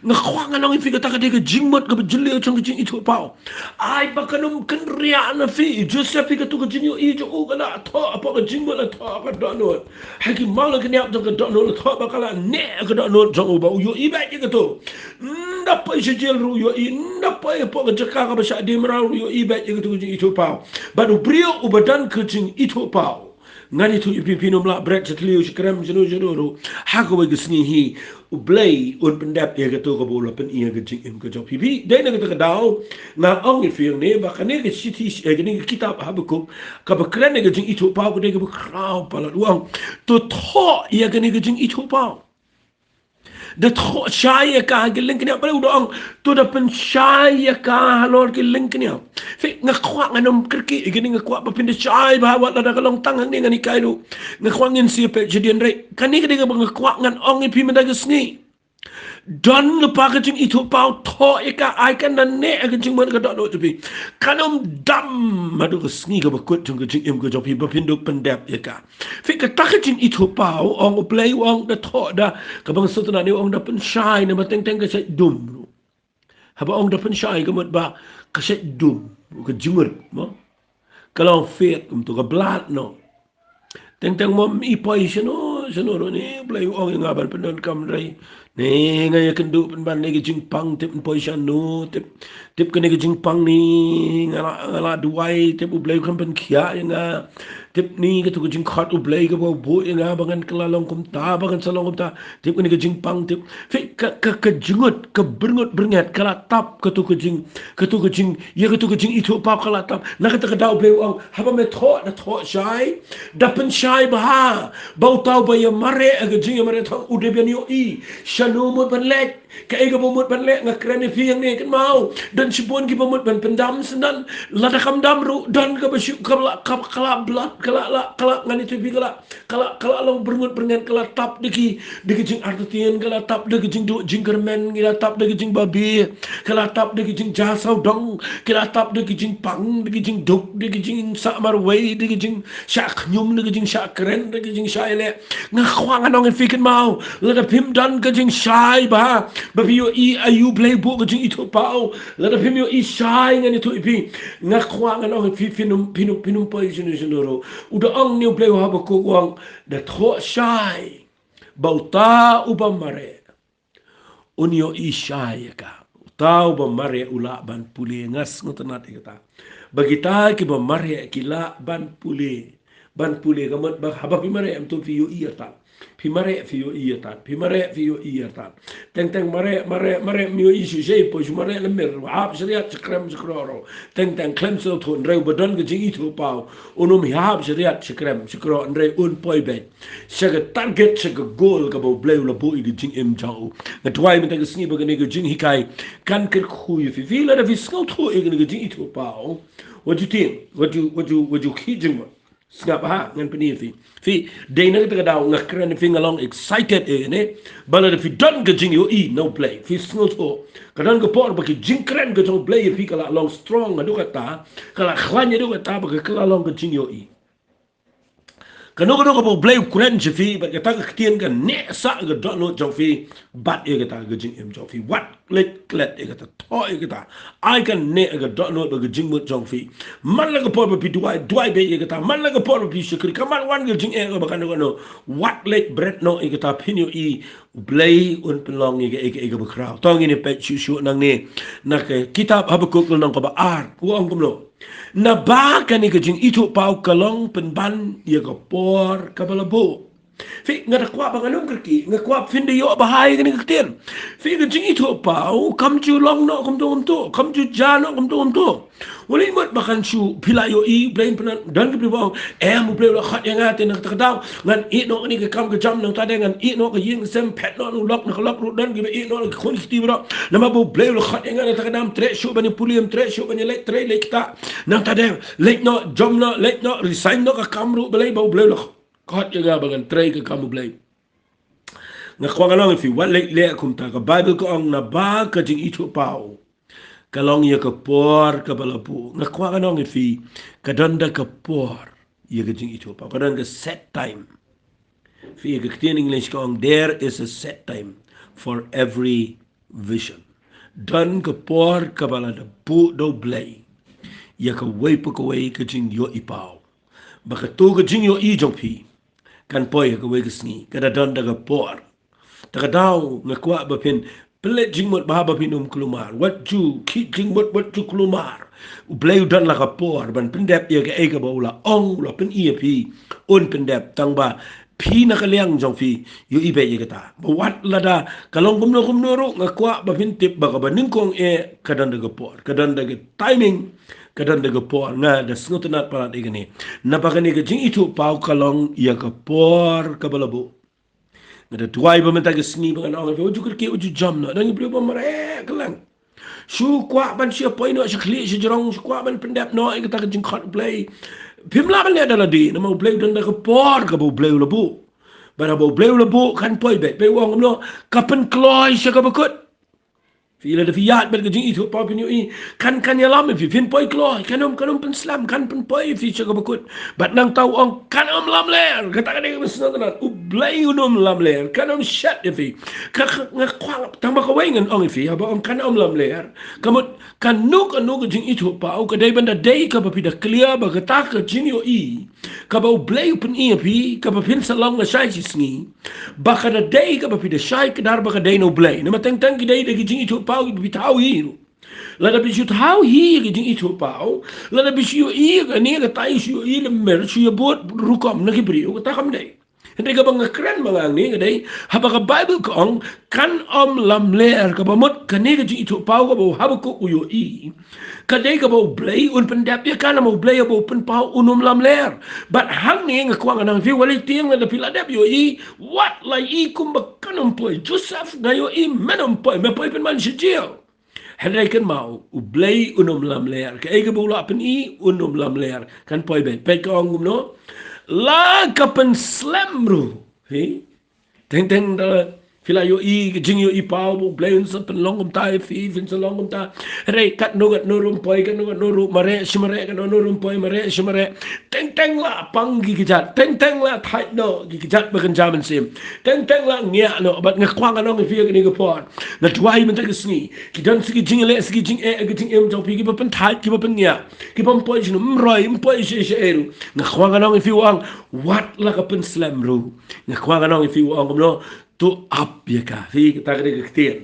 Nga kwah ngan ong ïa phi, kata ka dei ka jingmut kaba jylliew jong ka jingithuhpaw. Ai ba kan ym kynriah na phi. Joseph, phi, kato ka jingïohi jong u ka la thoh hapoh ka jingmut, la thoh ha ka dohnud. Ha ki maw lyngkniap jong ka dohnud la thoh ba ka la neh ha ka dohnud jong u, ba u ïohi beit ïa kato. Ynda poi sha jel ruh u ïohi, ynda poi hapoh ka jaka kaba shah die mraw ruh u ïohi beit ïa kato ka jingithuhpaw. Bad u briew uba don ka jingithuhpaw, ngan ïathuh ïa phi, phin ym lah bret sha thliew, sha krem, shano shano ruh, ha kawei ka sngi hi U Blei un pyndep ïa kato kaba u la pyni ha ka jingim ka jong phi. Phi, dei na kata ka daw nga ong ïa phi hangne ba kane ka shithi, eh, kane ka kitab Habakuk, kaba kren ïa ka jingithuhpaw, ka dei kaba khraw palat. U ong, to thoh ïa kane ka jingithuhpaw. Da thoh shai ïa ka ha ki lyngkniap. Balei u da ong, to da pynshai ïa ka halor ki lyngkniap? Phi, nga kwah ngan ym kyrkieh ïa kane, nga kwah ba phin da shai bha, wat lada ka long tang hangne ngan hikai ruh. Nga kwah ngin sa peit shadien, hynrei kane ka dei kaba nga kwah ngan ong ïa phi mynta ka sngi. Don lypa ka jingithuhpaw, thoh ïa ka, ai kan da neh ha ka jingmut ka dohnud jong phi. Kan ym dam haduh ka sngi kaba kut jong ka jingim ka jong phi ba phin dup pyndep ïa ka. Phi, kata ka jingithuhpaw, ong U Blei u ong da thoh da, kaba nga sngewtynnat ne u ong da pynshai, namar teng teng ka shait dum ruh. Haba ong da pynshai ka mut ba ka shait dum, ka jingmut, mo. Ka long fade, kumto ka blad noh. Teng teng mo, i poi shano shano ruh ne U Blei u ong ïa nga ban pyndonkam, hynrei ne nga ïakynduh pynban ne ka jingpang, tip, poi shano, tip, tip, kane ka jingpang ne nga la, nga la duwai, tip, U Blei u khlem pynkhiah ïa nga. Tip, ne kato ka jingkhot U Blei kaba u buh ïa nga ba ngan kylla long kumta, ba ngan sa long kumta. Tip, kane ka jingpang, tip. Phi, ka, ka, ka jingmut, ka byrngut byrnget ka la tap kato ka jing, kato ka jing, ïa kato ka jingithuhpaw ka la tap. Na kata ka daw U Blei u ong, haba me thoh, da thoh shai, da pynshai bha, ba uta uba ïamareh ha ka jingïamareh tang u dei ban ïohi shano mut ban leit. Kaei kaba mut ban leh, nga kren ïa phi hangne, kynmaw. Don shibun kiba mut ban pyndam syndon. Lada kam dam ruh, don kaba shu, kaba la, kaba, ka la blad, ka la, la, ka la, ngan ïathuh ïa phi, ka la, ka la, ka la long byrngut byrnget, ka la tap da ki, da ki jingartatien, ka la tap da ki jingduh jingkyrmen, ka la tap da ki jingbabe, ka la tap da ki jingjia sawdong, ka la tap da ki jingpang, da ki jingduk, da ki jingsah marwei, da ki jingshah khñium, da ki jingshah kren, da ki jingshah ïaleh. Nga kwah ngan ong ïa phi, kynmaw, lada phim don ka jingshai bha, ba phi ïohi aïu U Blei u buh ka jingithuhpaw, lada phim ïohi shai, ngan ïathuh ïa phi. Nga kwah ngan ong ïa phi, phin ym, phin ym, phin ym poi shano shano ruh. U da ong ne U Blei ha Habakuk, u ong, da thoh shai, ba uta uba mareh un ïohi shai ïa ka. Uta uba mareh u lah ban pule, nga sngewtynnat ïa kata. Ba kita kiba mareh ki lah ban pule. Ban pule ka mut ba haba phi mareh, em, to phi ïohi ïa ta. Phi mareh phi ïohi ïa tat. Phi mareh phi ïohi ïa tat. Teng teng mareh, mareh, mareh, ym ïohi shisha, poi shu mareh lemmer. Hap shariat, sha krem, sha kroro. Teng teng khlem sngewthuh, hynrei ba don ka jingithuhpaw, un ym hap shariat, sha krem, sha kroro, hynrei un poi beit sha ka target, sha ka goal kaba U Blei u la buh ïa ka jingim jong u. Nga duwai mynta ka sngi ba kane ka jinghikai kan kyrkhu ïa phi. Phi lada phi sngewthuh ïa kane ka jingithuhpaw, wat ju tieng, wat ju, wat ju, wat ju khih jingmut. Sngap ha, ngan pyni ïa phi. Phi, dei na kata ka daw nga kren ïa phi, nga long excited ïa kane. Ba lada phi don ka jingïohi na U Blei, phi sngewthuh, ka don ka por ba ka jingkren ka jong U Blei ïa phi ka la long strong haduh katta, ka la khlaiñ haduh katta, ba ka, ka la long ka jingïohi. Kano kano kaba U Blei u kren sha phi, bad kata ka ktien ka neh sah ka dohnud jong phi bad ïa kata ka jingim jong phi. Wat leit klet ïa kata, thoh ïa kata. Ai ka neh ka dohnud bad ka jingmut jong phi. Man la ka por ba phi duwai, duwai beit ïa kata. Man la ka por ba phi shakri, ka man wan ka jingeh kaba kano kano, wat leit bret noh ïa kata, phin ïohi U Blei un pynlong ïa kaei kaei kaba khraw. To ngin ïa peit shuh shuh nangne na ka kitab Habakuk lynnong kaba ar. U ong kumno? Naba kane ka jingithuhpaw ka long pynban ïa ka por kaba la buh. Phi, nga da kwah ba ngan ym kyrkieh, nga kwah phin da ïoh bha ïa kane ka ktien. Phi, ka jingithuhpaw kam ju long noh kumto kumto, kam ju jia noh kumto kumto. Wat leh mut ba kan shu, phi la ïohi, U Blei un pynlong, don ki briew ba ong, em, U Blei u la khot ïa nga te na kata ka daw, ngan ïeh noh kane ka kam ka jam, nangta de ngan ïeh noh ka ïing ka sem, phet noh na u lok, na ka lok ruh don kiba ïeh noh na ki khun ki kti baroh. Namar ba U Blei u la khot ïa nga na kata ka daw, treh shuh ban ïa pule, treh shuh ban ïa leit trei leit ktah. Nangta de leit noh, jom noh, leit noh, resign noh ka kam ruh balei, ba U Blei u la khot ïa nga ba ngan trei ka kam U Blei. Nga kwah ngan ong ïa phi, wat leh leh kumta. Ka Baibl ka ong naba ka jingithuhpaw ka long ïa ka por kaba la buh. Nga kwah ngan ong ïa phi, ka don da ka por ïa ka jingithuhpaw, ka don ka set time. Phi, ïa ka ktien English ka ong, there is a set time for every vision. Don ka por kaba la da buh da U Blei ïa kawei pa kawei ka jingïohipaw. Ba kato ka jingïohi jong phi kan poi ha kawei ka sngi, ka da don da ka por. Ta ka daw nga kwah ba phin pynleit jingmut bha, ba phin ym kulmar. Wat ju khih jingmut, wat ju kulmar. U Blei u don la ka por ban pyndep ïa kaei kaba u la ong, u la pyni ïa phi un pyndep, tang ba phi na ka liang jong phi ïohi beit ïa kata. Ba wat lada ka long kumno kumno ruh, nga kwah ba phin tip ba kaba nyngkong eh ka don da ka por, ka don da ka timing, ka don da ka por. Nga da sngewtynnat palat ïa kane. Naba kane ka jingithuhpaw ka long ïa ka por kaba la buh. Nga da duwai ba mynta ka sngi ba ngan ong ïa phi, wat ju kyrkieh, wat ju jam noh. Don ki briew ba mareh ka lang. Shu kwah ban shu poi noh sha khlieh sha jrong, shu kwah ban pyndep noh ïa kata ka jingkhot U Blei. Phim lah ban leh da lade, namar U Blei u don da ka por kaba U Blei u la buh. Bad haba U Blei u la buh kan poi beit, phi, u ong kumno, ka pynkloi sha kaba kut. Phi, lada phi ïaid bad ka jingithuhpaw phin ïohi, kan, kan ïalam ïa phi, phin poi kloi, kan ym, kan ym pynslem, kan pynpoi ïa phi sha kaba kut. Bad nangta u ong kan ym lamler, kata ka dei kaba sngewtynnat, U Blei un ym lamler, kan ym shet ïa phi. Ka, ka, nga kwah tang ba kawei ngan ong ïa phi, haba ong kan ym lamler, ka mut kano kano ka jingithuhpaw ka dei ban da dei kaba phi da clear ba kata ka jingïohi kaba U Blei u pyni ïa phi, kaba phin sa long lashai shisngi, ba ka da dei kaba phi da shai kdar ba ka dei na U Blei. Namar teng teng ki dei da ki jingithuhpaw kiba phi thaw hi ruh. Lada phi shu thaw hi ki jingithuhpaw, lada phi shu ïohi kane katai, shu ïohi lemmer, shu ïabud rukom na ki briew, kata kam dei. Hynrei kaba nga kren ma nga hangne ka dei, haba ka Baibl ka ong kan ym lamler, kaba mut kane ka jingithuhpaw kaba u Habakuk u ïohi, ka dei kaba U Blei un pyndep ïa ka, namar U Blei haba u pynpaw un ym lamler. Bad hangne nga kwah ngan ong ïa phi, wat lei tieng, lada phi la dep ïohi, wat la ïohi kumba kan ym poi. Joseph, nga ïohi men ym poi, me poi pynban sha jail. Hynrei kynmaw, U Blei un ym lamler. Kaei kaba u la pyni un ym lamler, kan poi beit. Peit ka ong kumno? La ka pynslem ruh. Hi? Teng teng da phi la ïohi ka jingïohipaw ba U Blei un sa pynlong kumta ïa phi, phin sa long kumta. Hynrei katno katno ruh ym poi, katno katno ruh mareh shi mareh, katno katno ruh ym poi, mareh shi mareh. Teng teng la pang ki kjat, teng teng la thait noh ki kjat ba kynja mynsiem. Teng teng la ngiah noh, bad nga kwah ngan ong ïa phi ha kane ka por. Nga duwai mynta ka sngi, ki don sa ki jingïaleh, sa ki jingeh ha ka jingim jong phi, kiba pynthait, kiba pynngiah, kiba ym poi shuh, ym roi, ym poi sha, sha ei ruh. Nga kwah ngan ong ïa phi, u ong, wat la ka pynslem ruh. Nga kwah ngan ong ïa phi, u ong kumno, to ap ïa ka. Phi, kata ka dei ka ktien.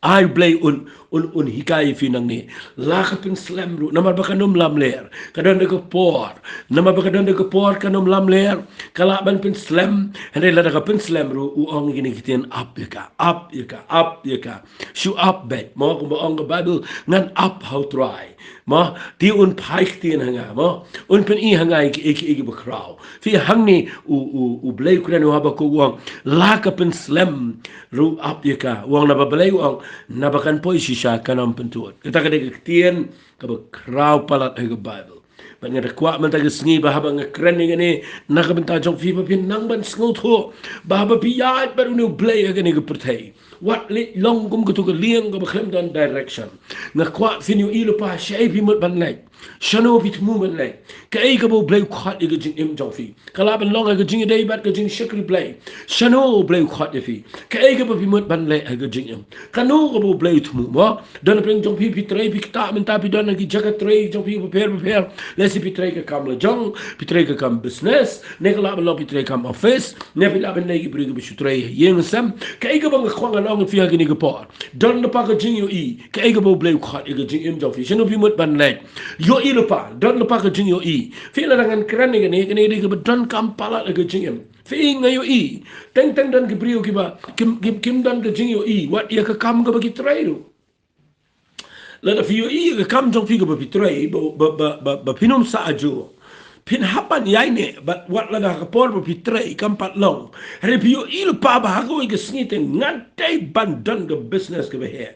Ai Blei un, un, un hikai ïa phi nangne. La ka pynslem ruh, namar ba kan ym lamler. Ka don da ka por. Namar ba ka don da ka por kan ym lamler. Ka lah ban pynslem. Hynrei lada ka pynslem ruh, u ong ïa kine ki ktien ap ïa ka, ap ïa ka, ap ïa ka. Shu ap beit. Mo kumba ong ka Baibl, ngan ap ha U Trai. Mo, te un phai ktien ha nga, mo. Un pyni ha nga ïa ki, ïa ki, ïa ki bakhraw. Phi hangne u, u, u Blei u kren ïa u Habakuk u ong, la ka pynslem ruh ap ïa ka. U ong naba Blei u ong, naba kan poi shisha kan ym pyntud. Kata ka dei ka ktien kaba khraw palat ha ka Baibl. Bad nga da kwah mynta ka sngi ba haba nga kren ïa kane na ka bynta jong phi ba phin nang ban sngewthuh ba haba phi ïaid bad une u Blei ha kane ka pyrthei, wat leit long kum katu ka lieng kaba khlem don direction. Nga kwah phin ïohi lypa shaei phi mut ban leit, shano phi thmu ban leit. Kaei kaba u Blei u khot ïa ka jingim jong phi. Ka lah ban long ha ka jingïadei bad ka jingshakri Blei. Shano u Blei u khot ïa phi. Kaei kaba phi mut ban leh ha ka jingim. Kano kaba u Blei u thmu mo. Don pdeng jong phi phi trei phi ktah mynta phi don ha ki jaka trei jong phi bapher bapher. Lehse phi trei ka kam lajong, phi trei ka kam business, ne ka lah ban long phi trei kam office, ne phi lah ban leh ki briew kiba shu trei ïing sem. Kaei kaba nga kwah ngan ong ïa phi ha kane ka por. Don lypa ka jingïohi, kaei kaba u Blei u khot ïa ka jingim jong phi. Shano phi mut ban leit. Ïohi lypa, don lypa ka jingïohi. Phi lada ngan kren ïa kane, kane dei kaba donkam palat ha ka jingim. Phi nga ïohi. Teng teng don ki briew kiba, kim, kim, kim don ka jingïohi. Wat ïa ka kam kaba ki trei ruh. Lada phi ïohi ïa ka kam jong phi kaba phi trei, ba, ba, ba, ba, ba phin ym sah ajuh. Phin hap ban ïaineh, bad wat lada ha ka por ba phi trei, kam pat long. Hynrei phi ïohi lypa ba ha kawei ka sngi te ngan dei ban don ka business kaba heh.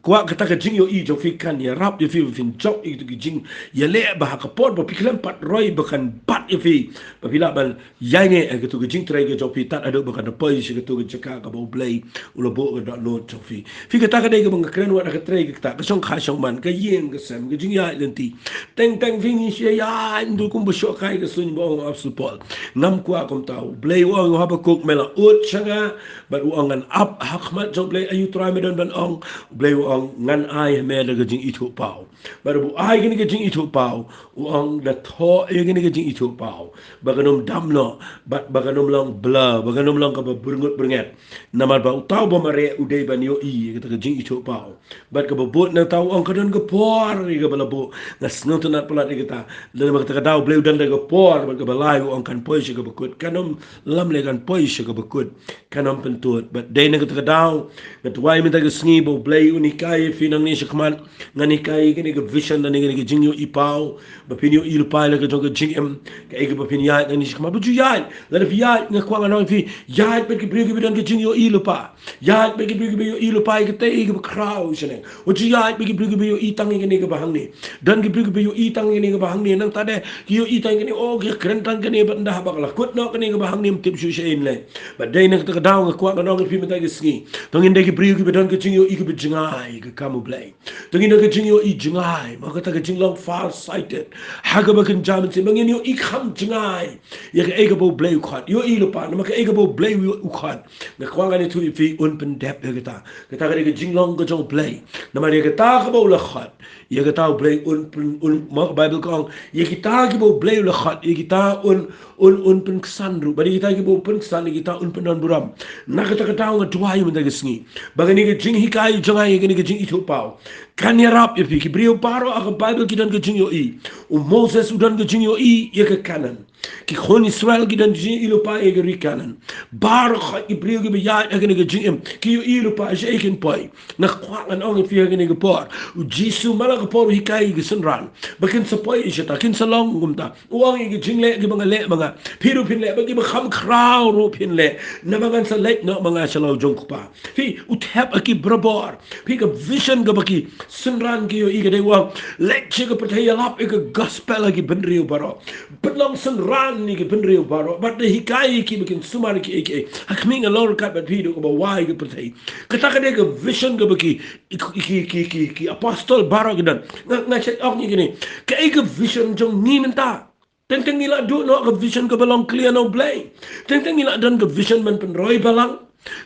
Kwah kata ka jingïohi jong phi kan ïarap ïa phi ba phin jop ïa kito ki jingïaleh ba ha ka por ba phi khlem pat roi ba kan bat ïa phi. Ba phi lah ban ïaineh ha kito ki jingtrei ka jong phi tad haduh ba kan da poi sha kito ki jaka kaba u Blei u la buh ka dohnud jong phi. Phi kata ka dei kaba nga kren wat ha ka trei ka ktah, ka shongkha shongman, ka ïing ka sem, ka jingïaid lynti. Teng teng phi ngi shu ïaid ndu kumba shoh kai ka suiñ ba ong u Apostol Paul. Ngam kwah kumta, u Blei u ong ïa u Habakuk me la ud sha nga, bad u ong ngan ap ha khmat jong u Blei, aïu Trai me don ban ong. U Blei u ong ngan ai ha me da ka jingithuhpaw. Bad haba u ai kane ka jingithuhpaw, u ong da thoh ïa kane ka jingithuhpaw ba kan ym dam noh, bad ba kan ym long blur, ba kan ym long kaba byrngut byrnget. Namar ba uta uba mareh u dei ban ïohi ïa kata ka jingithuhpaw. Bad kaba bud na kata u ong ka don ka por ïa kaba la buh. Nga sngewtynnat palat ïa kata. Lada namar kata ka daw u Blei u don da ka por, bad kaba lai u ong kan poi sha kaba kut, kan ym lamler, kan poi sha kaba kut, kan ym pyntud. Bad dei na kata ka daw nga duwai mynta ka sngi ba u Blei un hikai ïa phi nangne shakhmat. Ngan hikai ïa kane ka vision lane kane ka jingïohi paw ba phin ïohi lypa ïa la ka jong ka jingim. Kaei kaba phin ïaid nangne shakhmat, ba ju ïaid. Lada phi ïaid, nga kwah ngan ong ïa phi, ïaid bad ki briew kiba don ka jingïohi lypa. Ïaid bad ki briew kiba ïohi lypa ïa katei kaba khraw shaneng. Wat ju ïaid bad ki briew kiba ïohi tang ïa kane kaba hangne. Don ki briew kiba ïohi tang ïa kane kaba hangne, nangta de ki ïohi tang ïa kane, oh, ki kren tang kane, bad ynda haba ka la kut noh kane kaba hangne ym tip shuh shaei leh. Bad dei na kata ka daw nga kwah ngan ong ïa phi mynta ka sngi, to ngin dei ki briew kiba don ka jingïohi kaba jngai ïa ka kam u Blei. To ngin don ka jingïohi jngai, mo, kata ka jinglong far sighted. Ha kaba kynja mynsiem, ba ngin ïohi kham jngai ïa kaei kaba u Blei u khot. Ïohi lypa namar kaei kaba u Blei u khot. Nga kwah ngan ïathuh ïa phi, un pyndep ïa kata. Kata ka dei ka jinglong ka jong u Blei. Namar ïa kata kaba u la khot, ïa kata u Blei un pyn, un, mo, ka Baibl ka ong, ïa kita kiba u Blei u la khot, ïa kita un, un, un pynksan ruh. Bad ïa kita kiba u pynksan, ïa kita un pyndonburom. Na kata ka daw nga duwai mynta ka sngi ba kane ka jinghikai jong nga ïa kane ka jingithuhpaw kan ïarap ïa phi. Ki briew baroh ha ka Baibl ki don ka jingïohi. U Moses u don ka jingïohi ïa ka Kanaan. Ki khun Israel ki don jingïohi lypa ïa ka ri Kanaan. Baroh ki briew kiba ïaid ha kane ka jingim ki ïohi lypa shaei kin poi. Nga kwah ngan ong ïa phi ha kane ka por, u Jisu man la ka por u hikai ïa ki synran ba kin sa poi shata, kin sa long kumta. U ong ïa ki jingleh kiba nga leh ma nga, phi ruh phin leh, bad kiba kham khraw ruh phin leh, naba ngan sa leit noh ma nga sha la u jong u Kpa. Phi, u thep ha ki barabor. Phi, ka vision kaba ki synran ki ïohi ka dei u ong, leit sha ka pyrthei, ïalap ïa ka gospel ha ki bynriew baroh. Pynlong synran ïa ki bynriew baroh. Bad da hikai ïa ki ba kin sumar ïa kiei kiei. Ha khmih, ngan long ryngkat bad phi haduh kaba wai ka pyrthei. Kata ka dei ka vision kaba ki, ki, ki, ki, ki, ki apostol baroh ki don. Nga, nga shait ong ïa kine. Kaei ka vision jong ngi mynta? Teng teng ngi la duh noh ka vision kaba long clear na u Blei. Teng teng ngi la don ka vision ban pynroi balang.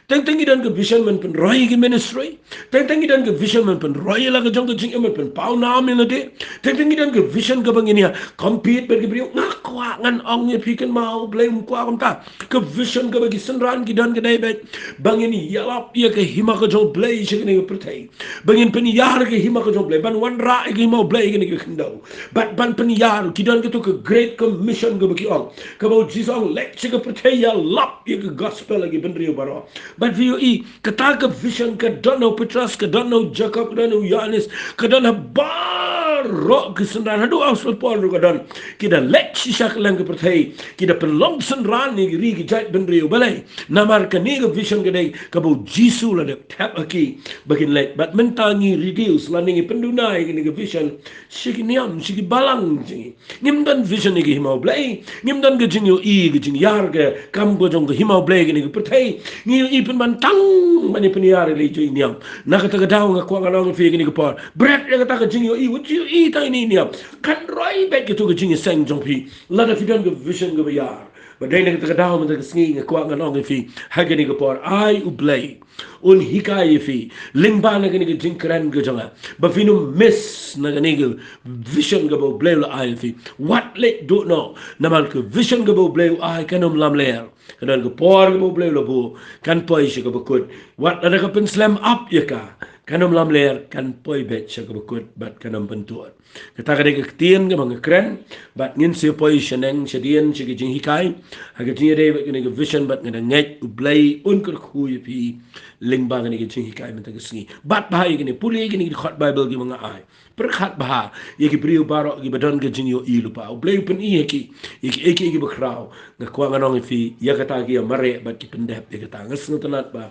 Teng teng ngi don ka vision ban pynroi ïa ki ministry. Teng teng ngi don ka vision ban pynroi ïa la ka jong ka jingim, ban pynpaw nam ïa lade. Teng teng ngi don ka vision kaba ngin ïa compete bad ki briew. Nga kwah ngan ong ïa phi, kynmaw, U Blei um kwah kumta. Ka vision kaba ki synran ki don ka dei beit ba ngin ïalap ïa ka hima ka jong U Blei sha kane ka pyrthei. Ba ngin pynïar ka hima ka jong U Blei, ban wanrah ïa ka hima U Blei ha kane ka khyndew. Bad ban pynïar, ki don kato ka Great Commission kaba ki ong, kaba U Jisu u ong, leit sha ka pyrthei, ïalap ïa ka gospel ha ki bynriew baroh. Bad phi ïohi, kata ka vision ka don ha u Petros, ka don ha u Jakob, ka don ha u Ïoannis, ka don ha baroh ki synran, haduh u Apostol Paul ruh ka don. Ki da leit shisha kylleng ka pyrthei, ki da pynlong synran ïa ki ri ki jait bynriew. Balei? Namar kane ka vision ka dei kaba U Jisu u la dep thep ha ki ba kin leit. Bad mynta ngi reduce lane ngi pynduna ïa kane ka vision sha ki niam, sha ki balang jong ngi. Ngim don vision ïa ka hima U Blei. Ngim don ka jingïohi, ka jingïar ka kam ka jong ka hima U Blei ha kane ka pyrthei. Ngi ïohi pynban tang ban ïa pynïar ïa la i jong i niam. Na kata ka daw nga kwah ngan ong ïa phi ha kane ka por, bret ïa kata ka jingïohi, wat ju ïohi tang ïa i niam. Kan roi beit kato ka jingïaseng jong phi lada phi don ka vision kaba ïar. Ba dei na kata ka daw mynta ka sngi nga kwah ngan ong ïa phi ha kane ka por, ai U Blei un hikai ïa phi lyngba na kane ka jingkren ka jong nga, ba phin ym miss na kane ka vision kaba U Blei u la ai ïa phi. Wat leit duh noh, namar ka vision kaba U Blei u ai kan ym lamler. Ka don ka por kaba U Blei u la buh, kan poi sha kaba kut. Wat lada ka pynslem ap ïa ka, kan ym lamler, kan poi beit sha kaba kut bad kan ym pyntud. Kata ka dei ka ktien kaba nga kren. Bad ngin sa poi shaneng shadien sha ka jinghikai ha ka jingïadei bad kane ka vision, bad nga da ngeit U Blei un kyrkhu ïa phi lyngba kane ka jinghikai mynta ka sngi. Bad bha ïa kane, pule ïa kine ki dkhot Baibl kiba nga ai. Pyrkhat bha ïa ki briew baroh kiba don ka jingïohi lypa. U Blei u pyni ïa ki ïa ki, ïa ki, ïa ki bakhraw. Nga kwah ngan ong ïa phi, ïa kata ki ïa mareh bad ki pyndep ïa kata. Nga sngewtynnat ba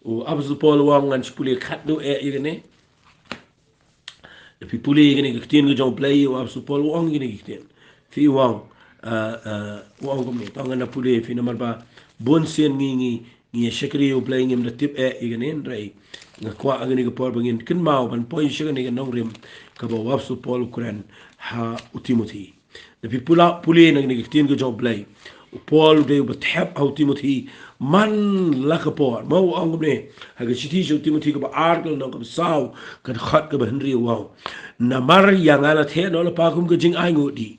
u Apostol Paul u ong, ngan sa pule khatduh eh ïa kane. Phi pule ïa kane ka ktien ka jong U Blei, u Apostol Paul u ong kine ki ktien. Phi ong, ah, ah, u ong kumne, to ngan da pule ïa phi namar ba bun sien ngi, ngi, ngi ïa shakri ïa U Blei ngim da tip eh ïa kane, hynrei nga kwah ha kane ka por ba ngin kynmaw ban poi sha kane ka nongrim kaba u Apostol Paul u kren ha u Timothi. Da phi pule, pule na kane ka ktien ka jong U Blei, u Paul u dei uba thep ha u Timothi man la ka por. Ma u ong kumne ha ka shithi sha u Timothi kaba ar, ka lynnong kaba saw, ka dkhot kaba hynriew, u ong, namar ïa nga la theh noh lypa kum ka jingainguh dih,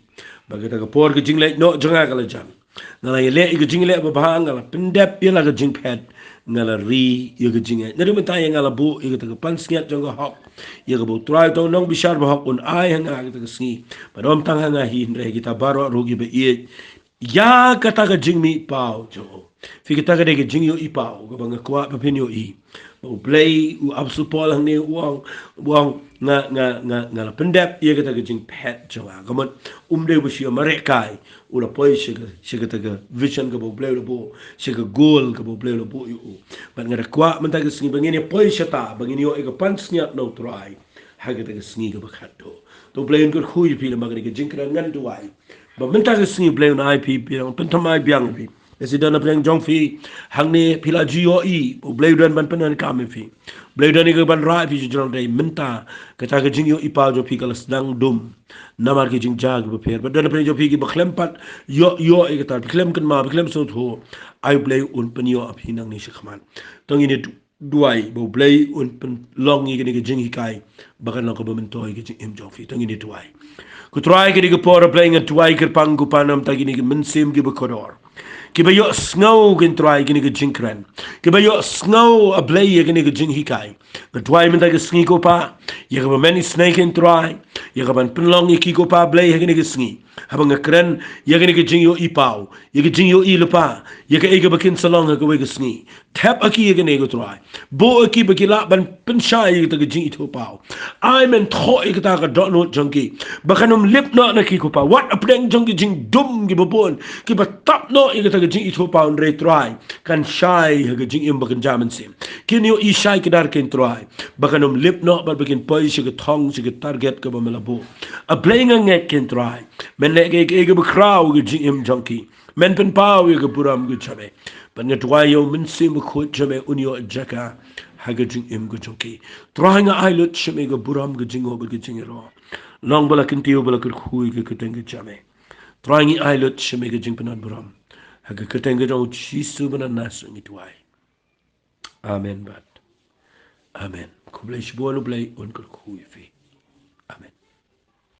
ba kata ka por ka jingleit noh jong nga ka la jan. Nga la ïaleh ïa ka jingleh babha, nga la pyndep ïa la ka jingphet, nga la ri ïa ka jingngeit. Naduh mynta ïa nga la buh ïa kata ka pansngiat jong ka hok, ïa kaba U Trai uta u nongbishar bahok un ai ha nga ha kata ka sngi. Bad ym tang ha nga hi, hynrei ha kita baroh ruh kiba ïeit ïa kata ka jingmihpaw jong u. Phi, kata ka dei ka jingïohi paw kaba nga kwah ba phin ïohi. Ba U Blei, u Apostol Paul hangne u ong, u ong, nga, nga, nga, nga la pyndep ïa kata ka jingphet jong nga. Ka mut um dei uba shu ïa mareh kai, u la poi sha ka, sha kata ka vision kaba U Blei u la buh, sha ka goal kaba U Blei u la buh ïa u. Bad nga da kwah mynta ka sngi ba ngin ïa poi shata, ba ngin ïoh ïa ka pansngiat na U Trai ha kata ka sngi kaba khatduh. To U Blei un kyrkhu ïa phi lyngba kane ka jingkren. Ngan duwai ba mynta ka sngi U Blei un ai phi, phi, un pynthymmai biang ïa phi. Lehse don na pdeng jong phi hangne phi la ju ïohi ba U Blei u don ban pyndonkam ïa phi. U Blei u don ïa ka ban rah ïa phi sha jrong, hynrei mynta kata ka jingïohi paw jong phi ka la sdang dum namar ki jingjia kiba pher. Bad don na pdeng jong phi kiba khlem pat ïoh, ïoh ïa kata, phi khlem kynmaw, phi khlem sngewthuh, ai U Blei un pynïoh ïa phi nangne shakhmat. To ngin ïa du-, duwai ba U Blei un pynlong ïa kane ka jinghikai ba kan long kaba myntoi ïa ka jingim jong phi. To ngin ïa duwai. Ko Trai, kane ka por, Blei, nga duwai kyrpang, ko Pa, namar kine ki mynsiem kiba kordor, kiba ïohsngew, ko Trai, kane ka jingkren, kiba ïohsngew, A Blei, ïa kane ka jinghikai. Nga duwai mynta ka sngi, ko Pa, ïa kaba men isynei, ko Trai, ïa kaban pynlong ïa ki, ko Pa, Blei, ha kane ka sngi. Haba nga kren ïa kane ka jingïohi paw, ïa ka jingïohi lypa, ïa kaei kaba kin sa long ha kawei ka sngi, thep ha ki ïa kane, ko Trai. Buh ha ki ba ki lah ban pynshai ïa kata ka jingithuhpaw. Ai men thoh ïa kata ka dohnud jong ki ba kan ym lip noh na ki, ko Pa. Wat hapdeng jong ki jingdum kiba bun kiba tap noh ïa kata ka jingithuhpaw, hynrei Trai, kan shai ha ka jingim ba kynja mynsiem. Kin ïohi shai kdar, ko Trai, ba kan ym lip noh bad ba kin poi sha ka thong, sha ka target kaba me la buh. A Blei, nga ngeit, ko Trai, men leh kaei kaei kaba khraw ha ka jingim jong ki. Men pynpaw ïa ka burom ka jong me. Bad nga duwai ïa U Mynsiem Bakhuid jong me un ïoh jaka ha ka jingim ka jong ki. Trai, nga ai lut sha me ka burom, ka jingïaroh. Long ba la kyntiew, ba la kyrkhu ïa ka kyrteng ka jong me. Trai, ngi ai lut sha me ka jingpyndonkam burom. Ha ka kyrteng ka jong U Jisu ba na Nasareth ngi duwai. Amen bad amen. Khublei shibun, U Blei un kyrkhu ïa phi. Amen.